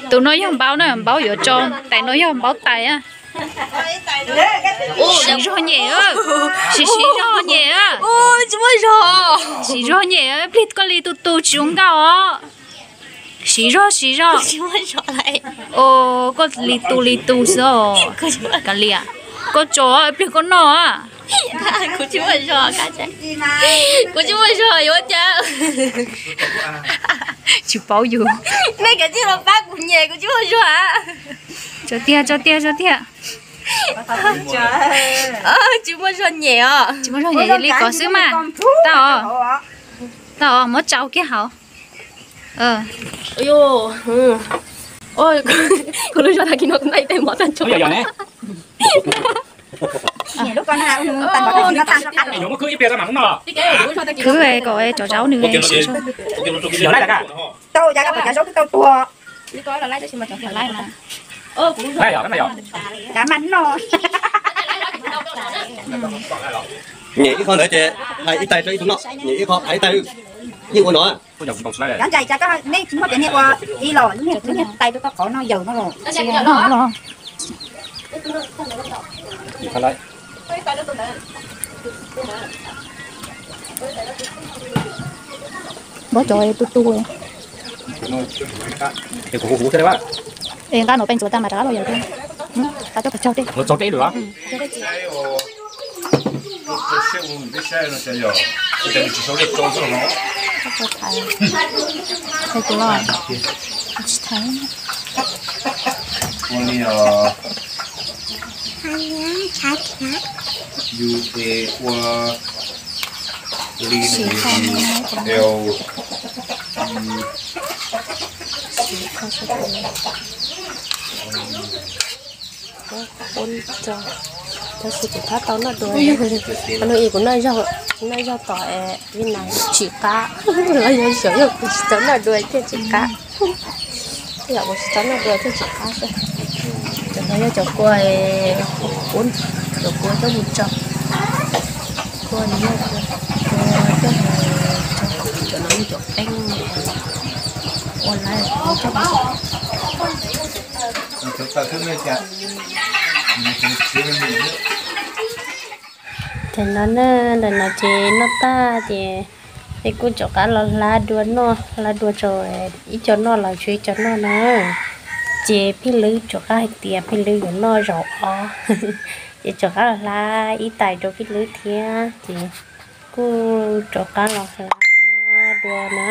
Tus no yog npaub na, npaub yuav tso, tais no yog npaub tais. Siv zog nyem, siv siv zog nyem. Siv zog nyem, ib pliag koj li tu tu tsis zoo nkauj os. Siv zog siv zog. Koj li tu li tu xwb os. Kav liam, koj tso ib pliag koj noj. Kuv tsis muaj zog, kuv tsis muaj zog yuav cas. Tsis paub yus. Nej kav tsij los pab kuv nyem, kuv tsis muaj zog. Tso tiag, tso tiag, tso tiag. Tsis muaj zog nyem os. Tsis muaj zog nyem li ko xwb mas. Tau os, tau os, muab tsau kiag hauv. Kuv lub zog tag kis no kuv noj ib tais mov tag tso. Khwb kom cov zaub nws siv zog. Tau, yav no cov zaub twb tau tua. Nyem ib qho ntawd ces hais ib tais rau ib tug noj, nyem ib qho hais ib tais yeej ua no. Cov ntsais cas koj nej tsis muaj cov niag ua ib los niag tais rau koj qhov no yawm no los. Npawb cov tu tu. Es nqa nov peb ntxuav tag mas rov qab los yawm thiab. Qab coj pes tsawg tej. Yus es ua li no, tab sis kuv thab tau noj dua. Nws kuv noj zaug tom Vib Nais tsis qab, los yog xyov yog kuv tsis tau noj dua thiaj tsis qab. Yog kuv tsis tau noj dua thiaj tsis qab xwb. Cov no yog cov kua, cov kua coj mus tso, kua no yog kua coj mus tso, cov no yog cov peeb ua lawv coj mus. Tam no na, ntawm no ces noj tag ces peb kuj rov qab los hla dua noj, hla dua rau ib co noj los tshuav ib co noj na. Ces Phij Lwb rov qab hais tias Phij Lwb yuav noj zaum ob, ces rov qab los hla ib tais rau Phij Lwb thiab ces kuj rov qab los hla dua na.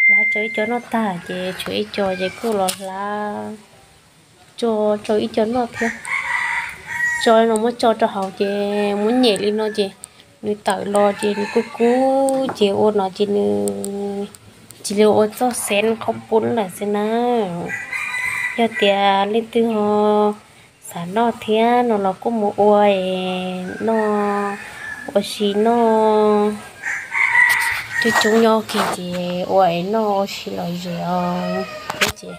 Hla rau ib co noj tag ces tshuav ib co ces kuj los hla tso rau ib co noj thiab. Tso no muab tso rau hauv ces muab nyem li no ces nws tawm los ces nws kub kub ces ua no ces nws cia li ua txoj xeeb qhaub poob lawm xwb na. Yog tias leej twg ho xav noj thiab no los kuj mus ua es noj, ua si noj coob coob nyob kiag ces ua es noj ua si los zem os. Peb ces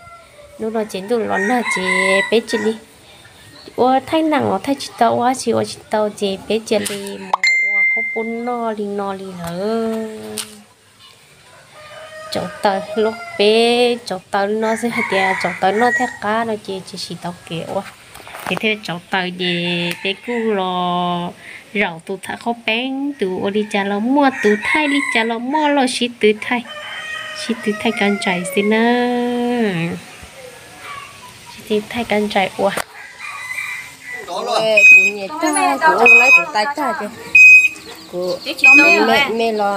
hnub no ces ntuj los nag ces peb cia li ua thaij nam los thaij tsis tau, ua dab tsi ua tsis tau ces peb cia li mus ua qhaub poob noj li no li lawm. Tsau taws hlo peb tsau taws li no xwb, hais tias tsau taws noj thiaj qab no ces tsis siv tau kev ua. Ces thiaj tsau taws ces peb kuj los zaum tus thaij qhaub peeb, tus ua li cas los muaj, tus thaij li cas los muaj, los sib tw thaij, sib tw thaij kab ntsais xwb na. Sib tw thaij kab ntsais ua. Kuv nyiam tag, kuv ua laib kuv tais tag ces kuv me los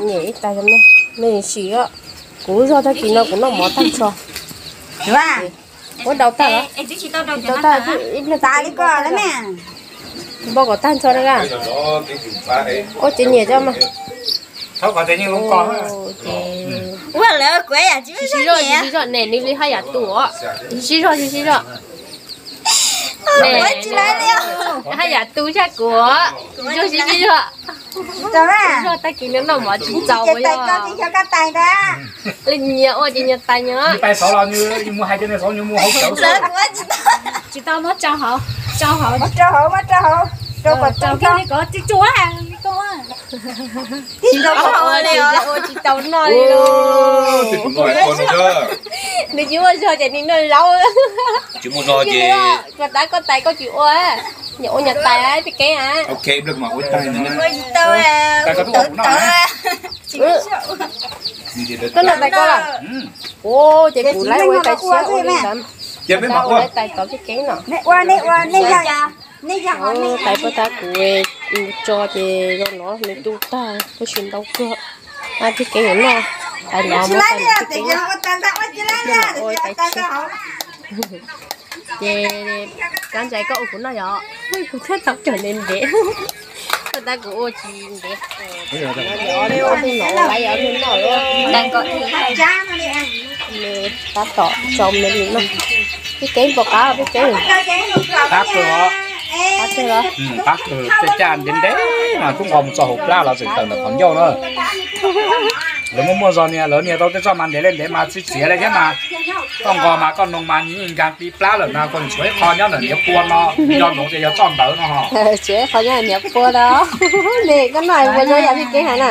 nyiam ib tais me, me sim os. Kuv zog tag kis no kuv noj mov tag nrho. Muab daus tag los? Daus tag ib pliag tas li ko lawm ne. Npau kom tag nrho na. Ua ces nyiam cov mas. Ua lawm kuv yam tsis sib zog, tsis sib zog ne, nws li haj yam tu os. Tsis sib zog, tsis sib zog. Haj yam tu zaj kuv, zog tsis sib zog. Zog tag kis no noj mov tsis txaus. Li nyias ua ces nyias tais nyias. Tsis tau, muab tsau hauv, tsau hauv, muab rau hauv, muab rau hauv, rau kom tau li ko, tsuj tsuj li ko. Tsis tau ua li, ua tsis tau noj li. Nws tsis muaj zog ces nws noj zaub. Tsis muaj zog ces koj tais koj tais koj tsis ua, nyuam ua nyuam tais peb keeb a. Ua tsis tau. Koj noj tais koj lawm. Ces kuv laib ua tais siab ua li ntawd. Tais tod peb keeb no. Tais puag ta kuv tso ces zoo no nws tu tag, tab sis ntau kawg. Peb keeb yuav noj tais no, muab tais no peb keeb noj, ua tais siab. Ces kab ntsais koj ua kuv noj yom, kuv thiaj tau cog ntev ntev. Koj tab kuv ua tsis ntev. Ua tej no lawv yog ua tej noj. Nws tab tom tso me li no. Peb keeb puas qab peb keeb? Qab kawg os. Qab kawg los? Qab kawg, tej caj ntev ntev mas tub nqos mus txog hauv plab los txawm tawm ntawm qhov ncauj na. Lawv muaj muaj zog niag, lawv niag tau tej txoj mas ntev li ntev mas txi txiav li thiab mas. Koj nqos mas koj noog mas nws nkag ti plab lawm mas koj tshuav ib qho nyob ntawm niag pua no, yog noog ces yog txoj ntawd no ho. Tshuav ib qho nyob niag pua no. Ne koj noj puas zoo yam peb keeb hais na?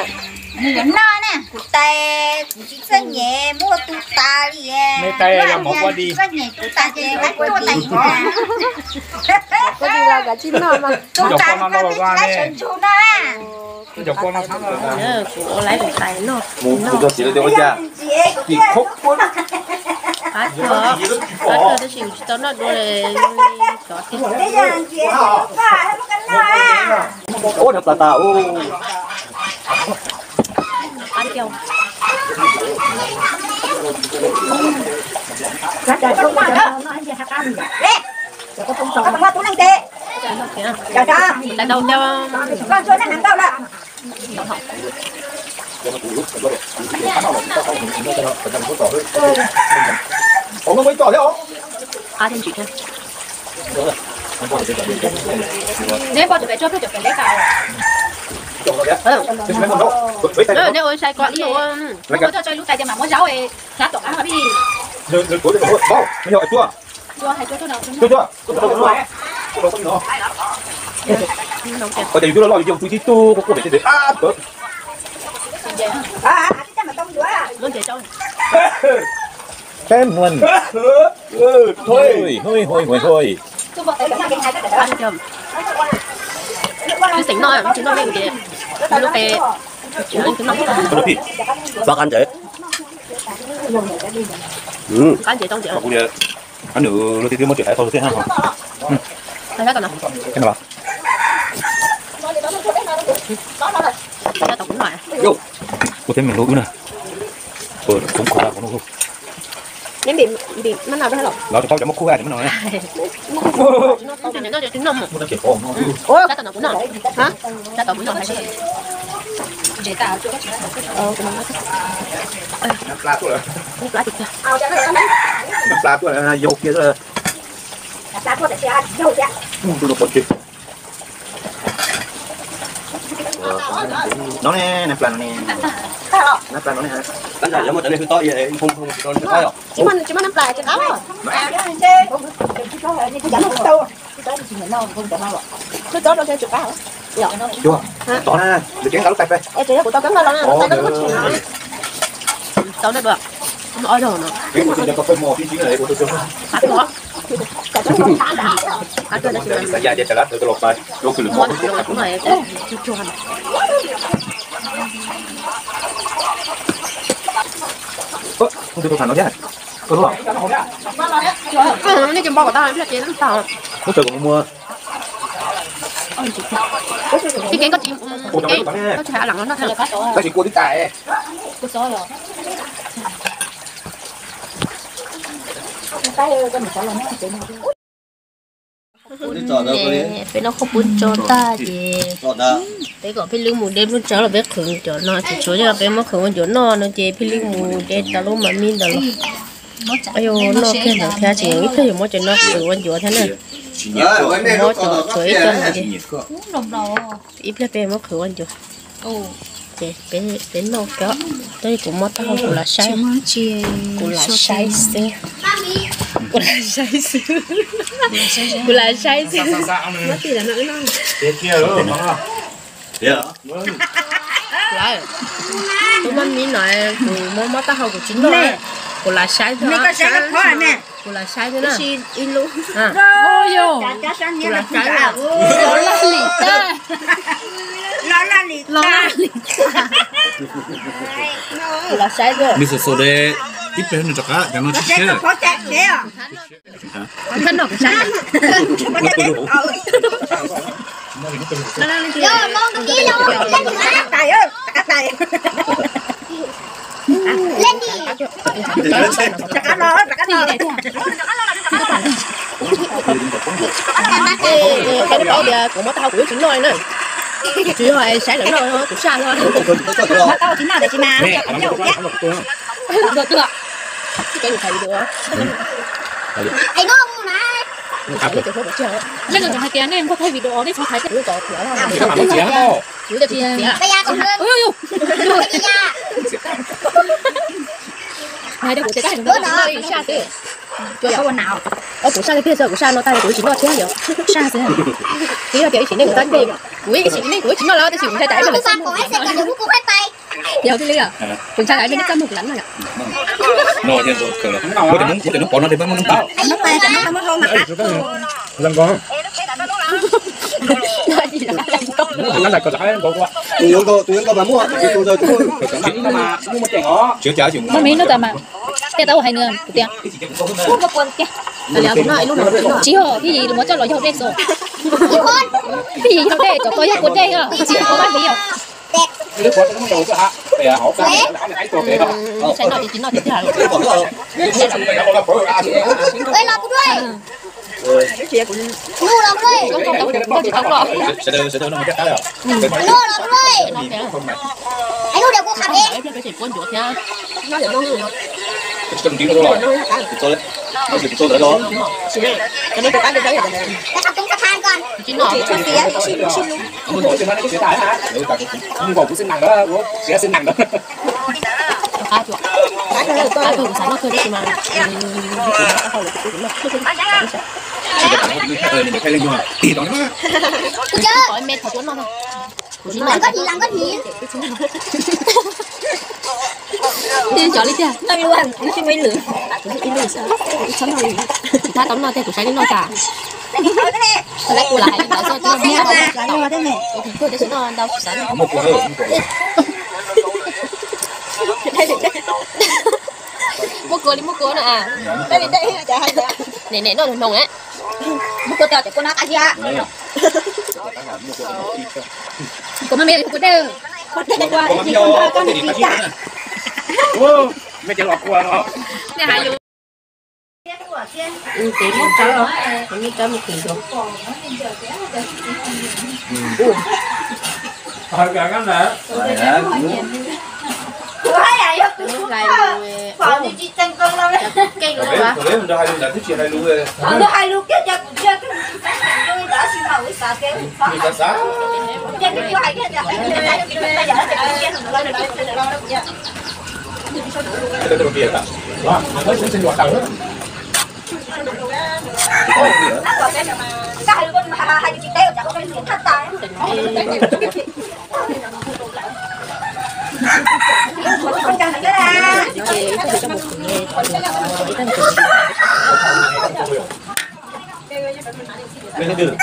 Nws yuav noj na, kuv tais kuv tsis txawj nyem, muab tu tas li. Me tais yog mov ua di. Txawj nyem kuv tas ces ua di. Ua di los kav tsij noj mas. Tu tas kuv tais tsis laib sawv ntsug no. Kuv ua laib tais noj. Qab kawg, qab kawg tab sis kuv tsis tau noj dua li cov tiag. Ub, nws plas tas ub. Neb ua sai ko ib ua, ua tso lub tais tias mam muab zaub hlab tom qab pib. Ua tais yus cub loj loj yus cia pw tib tug kuv kuj pem teb ab tawv. Peb muag. Hui, hui, hui, hui. Twb xeem noj, tsis noj me ces lub qe. Pab qab ntsev. Qab ntsev tau ntsev. Nws lub tib tib muab tsis hais tau thiab. Ua teb me lub wb na. Neb ntim mab noj los? Los tsis paub cov muab khub a, cov muab no. Ua, sab tom no kuv noj. Sab tom kuv noj. Pla tuaj yau kiag. No ne, nab pla no ne. Nab pla no ne. Tsis muaj, tsis muaj nab pla ces qab. Tov na, lwm cev nqa lub tais pem. Tau na dua, ob zaug no. Nej cov npau kom tau, pliag ces lub tag. Lub tawm kom muag. Tib kev koj tsis, koj tsis hais lam no. Koj tsis kua tib tas. Peb noj khaub poob tso tag ces peb kom Phij Lwb mus de nplooj tsawb los peb qhwv ua ncuav no, tseem tshuav coj peb muab qhwv ua ncuav noj no ces Phij Lwb mus de tau lub mas mij ntawd los. Yuav noj kiag ntawd thiab ces ib pliag yuav muab cov no qhwv ua ncuav thiab na. Muab cov tshuav ib co ntawd ces ib pliag peb muab qhwv ua ncuav. Ces peb noj kiag, tab sis kuv mob taub hau kuv los saib, kuv los saib xwb, kuv los saib xwb, kuv los saib xwb. Lawm, tus maj mib no kuv mob mob taub hau kuv tsis noj, kuv lam saib xwb, kuv lam saib xwb na. Kuv lam saib xwb. Kuv lam saib xwb. Ib pliag nws rov qab, cov no tsis siab. Kuv mob taub hau kuv tsis noj li na. Tsuas yog saib lawv noj kuv saj no. Nej hais tias nej nquag thaij video nej txhob thaij. Kuv saj tiag tiag, kuv saj no tag kuv tsis noj thiab yog. Saj xwb. Twb yog tias ib sim neej kuv tab tej, kuv ib sim neej kuv tsis noj lawm tab sis kuv ntshai tas ib pliag kuv ntshai tas ib pliag nej txaj muag kuv lawm no yom. Maj mib no tas mas, tej tau hais nws tias, tsis yog, peb yim muab coj los yog dej xwb. Peb yim yog dej, cov ko yog kua dej os, tsis yog kua maj mib os. Cov li tiag, ib lwm, ib lwm, tsis tau noj tiag, kuv saib nej noj tas. Lawv kuv lam hais li ntawd xwb, kuv tab sis noj ntau tsis xav noj. Muab kua li muab kua no. Nim nim noj hnoos na. Muab kua tas cov kua no tas sia. Kua maj mib, kua dej. Kua dej, kua dej. Nej hais yus. Tes muab tsawb, tes muab tsawb mus kheem dua. Hlais lus, keej lus.